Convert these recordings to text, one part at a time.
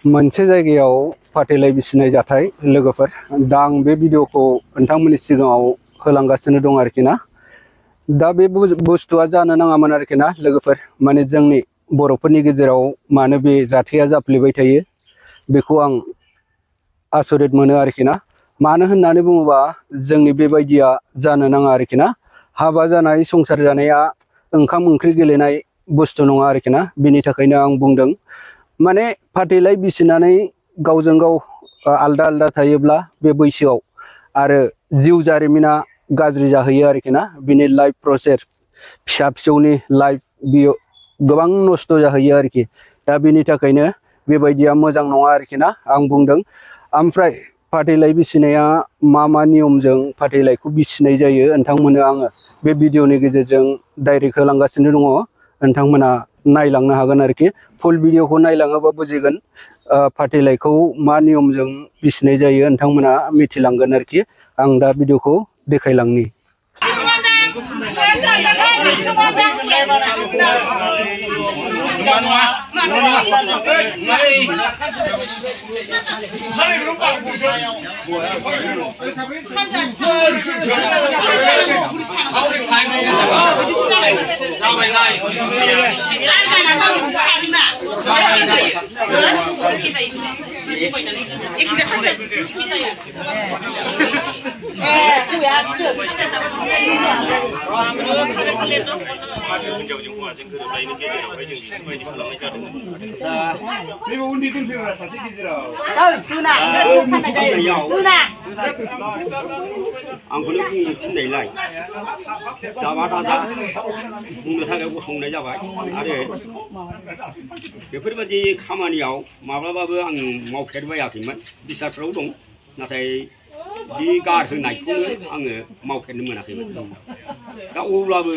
मोनसे जायगायाव फाथैलाइ बिसिनाय जाथाय लोगोफोर दा आं बे भिडिअखौ नोंथांमोननि सिगाङाव होलांगासिनो दं आरोखि ना। दा बे बुस्थुआ जानो नाङामोन आरोखि ना लोगोफोर, माने जोंनि बर'फोरनि गेजेराव मानो बे जाथाया जाफ्लेबाय थायो बेखौ आं आसरित मोनो आरोखि ना। मानो होननानै बुङोबा जोंनि बेबायदिया जानो नाङा आरोखि ना। हाबा जानाय संसार जानाया ओंखाम ओंख्रि गेलेनाय बुस्थु नङा आरोखि ना। बिनि थाखायनो आं बुंदों माने फाथैलाइ बिसिनानै गावजों गाव आलदा आलदा थायोब्ला बे बैसोआव आरो जिउ जारिमिना गाज्रि जाहैयो आरोखि ना। बिनि लाइफ प्रसेस फिसा फिसौनि लाइफ बियो गोबां नस्थ' जाहैयो आरोखि। दा बिनि थाखायनो बेबायदिया मोजां नङा आरोखि ना आं बुंदों। ओमफ्राय फाथैलाइ बिसिनाया मा नियमजों फाथैलाइखौ बिसिनाय जायो नोंथांमोननो आङो बे भिडिअनि गेजेरजों डाइरेक्ट होलांगासिनो दङ। नोंथांमोना नायलांनो हागोन आरोखि। फुल भिडिअखौ नायलाङोबा बुजिगोन फाथैलाइखौ मा नियमजों बिसिनाय जायो नोंथांमोना मिथिलांगोन आरोखि। आं दा भिडिअखौ देखायलांनि। आंखौनो बुंनो थिननायलाय जाबा दाजा बुंनो थाखाय गसंनाय जाबाय। आरो बेफोरबायदि खामानियाव माब्लाबाबो आं मावफेरबायाखैमोन। बिसारफ्राव दं, नाथाय बे गारहोनायखौनो आङो मावफेरनो मोनाखैमोन। दा अब्लाबो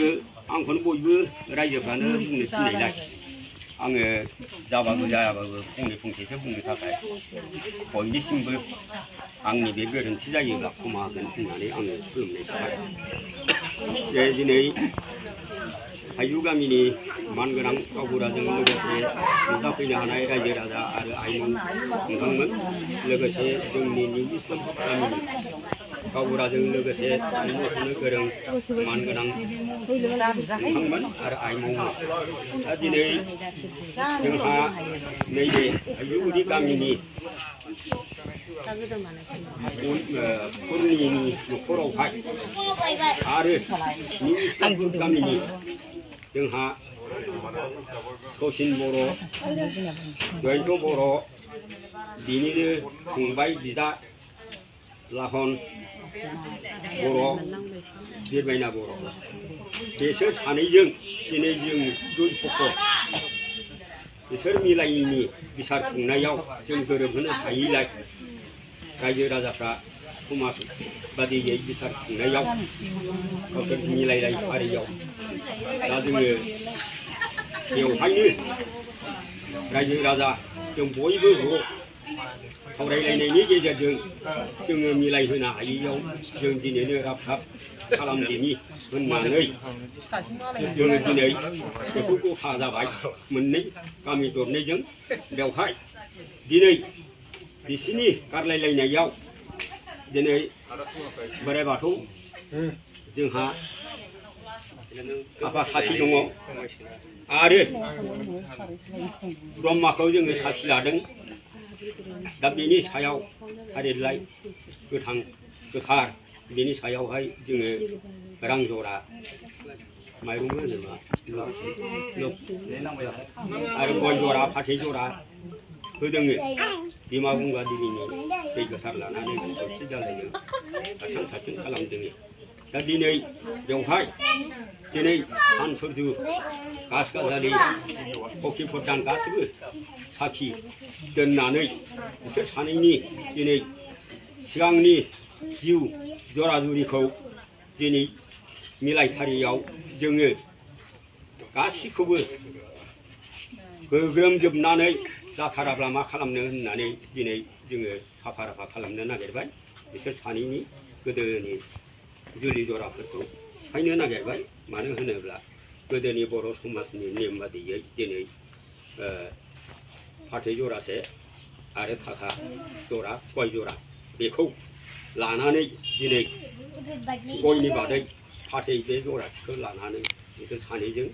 आंखौनो बयबो रायजोफ्रानो बुंनो थिननायलाय आङो जाबाबो जायाबाबो फंसेसो बुंनो थाखाय बयनिसिमबो आंनि बे गोरोन्थि जायोब्ला क्षमा होगोन होननानै आङो खुलुमनाय थाबाय। दिनै हायु गामिनि मानगोनां गावबुराजों लोगोसे नुजाफैनो हानाय रायजो राजा आरो आइमोन नोंथांमोन, लोगोसे जोंनि निउ इस्लाम गामिनि गावबुराजों लोगोसे साननो गोरों मानगोनां नोंथांमोन आरो आइमोन। दा दिनै जोंहा नैबे हायुगुरि गामिनि खुरनिनि न'खरावहाय आरो निउ इस्लाम गामिनि जोंहा सचिन बर', जयन्त बर', बिनिनो फंबाय बिदा लाहन बर', बिरबायना बर', बेसोर सानैजों दिनै जों दुइ पक्ष बिसोर मिलायैनि बिसार खुंनायाव जों गोरोबहोनो हायैलाय रायजो राजाफ्रा समाज बादियै बिसार खुंनायाव गावसोर मिलायलाय फारियाव दा जोङो बेवहायनो रायजो राजा जों बयबो ज' सावरायलायनायनि गेजेरजों जोङो मिलायहोनो हायैयाव जों दिनैनो राबथाब खालामदिनि होननानै जोङो दिनै बेखौ गथा जाबाय मोननै गामि दरनैजों। बेवहाय दिनै बिसिनि गारलायलायनायाव दिनै बोराइ बाथौ जोंहा आफा साखि दङ आरो ब्रह्माखौ जोङो साखि लादों। दा बेनि सायाव फारिलाइ गोथां गोथार बेनि सायावहाय जोङो रां जरा माइरंबो होनोबा आरो गय जरा फाथै जरा होदों। बिमा गंगा देबिनि दै गोथार लानानै खौसे जालायनो सारसन सारसन खालामदों। दा दिनै बेवहाय दिनै सान सुरजु गास गाजालि फखि फरदान गासैबो साखि दोननानै बिसोर सानैनि दिनै सिगांनि जिउ जरा जुरिखौ दिनै मिलायथारियाव जोङो गासिखौबो गोग्रोमजोबनानै जाथाराब्ला मा खालामनो होननानै दिनै जोङो साफा राफा खालामनो नागिरबाय। बिसोर सानैनि गोदोनि जुलि जराफोरखौ सिफायनो नागिरबाय। मानो होनोब्ला गोदोनि बर' समाजनि नेम बादियै दिनै फाथै जरासे आरो थाखा जरा गय जरा बेखौ लानानै दिनै गयनि बादै फाथै बे जरासेखौ लानानै बिसोर सानैजों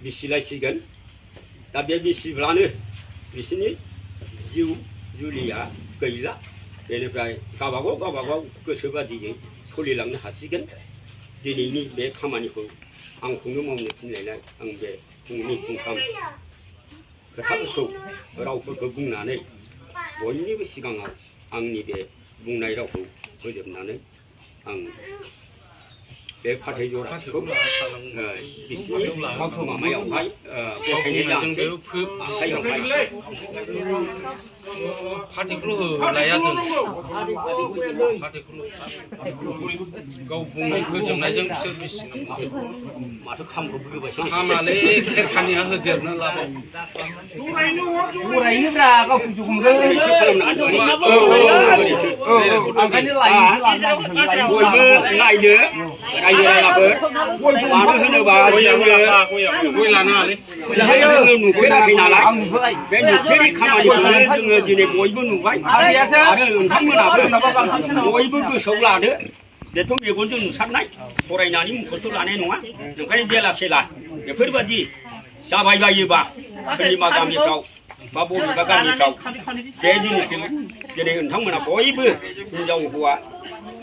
बिसिलायसिगोन दा बे बिसिब्लानो बिसोरनि जिउ जुलिया गैला बेनिफ्राय गावबागाव गोसो बादियै सोलिलांनो हासिगोन दिनैनि बे खामानिखौ आंखौनो मावनो थिनलायनाय आं बे फुंनि फुंथाम खोथाफोरखौ रावफोरखौ बुंनानै बयनिबो सिगाङाव आंनि बे बुंनाय रावखौ फोजोबनानै आं बे फाथै जरासेखौ बिसिनि माबायावहाय गथायनाय जानोसै आखाइयावहाय फाथैखौल' होलाया जों फाथैखौल' गाव बुंनाय फोजोबनायजों बिसोर बिसिनांगौ माथो खामखौ होबायसै खामालै खेरखानिया होदेरनो लाबाय बरायनोब्रा गावखौ हमगोन ओंखायनो बयबो नायनो रायजो राजाफोर मानो होनोबा गय लानाङालै जोङो नुफेराखै नालाय बे नुफेरि खामानिखौनो जोङो दिनै बयबो नुबाय आरो नोंथांमोनाबो बयबो गोसोआव लादो बेथ' मेगनजों नुसारनाय फरायनानै मुखस्थ' लानाय नङा ओंखायनो जेला सेला बेफोरबादि जाबाय बायोबा सोरनिबा गामिफ्राव बा बबेबा गामिफ्राव बे जिनिसखौ दिनै नोंथांमोना बयबो हिनजाव हौवा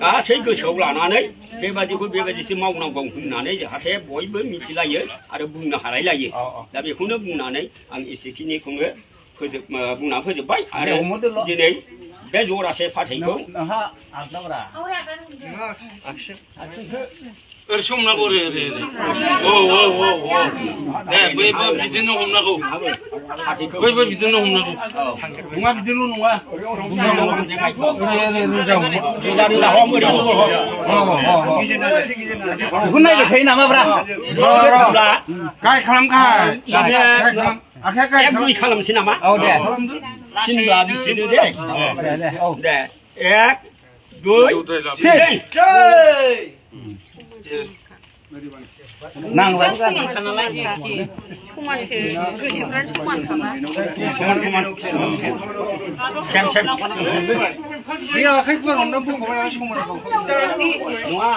गासै गोसोआव लानानै बेबादिखौ बेबादिसो मावनांगौ होननानै जाहाथे बयबो मिथिलायो आरो बुंनो हालायलायो दा बेखौनो बुंनानै आं एसेखिनिखौनो बुंना फोजोबबाय आरो दिनै बे जरासे फाथैखौ ओरै हमनांगौ ओरै दे बैबो बिदिनो हमनांगौ बैबो बिदिनो हमनांगौ नङा बिदिल' नङा बेखौ नायबाय थायो नामाब्रा गाय खालामगाय आखाइ बुइ खालामसै नामा औ दे सिनबा बिसोरो दे दे एक दुइ तिन नांबाय समानसो गोसोफ्रानो समानखाबा सेम बे आखाइफोर हमनो बुंबाय समाव मोना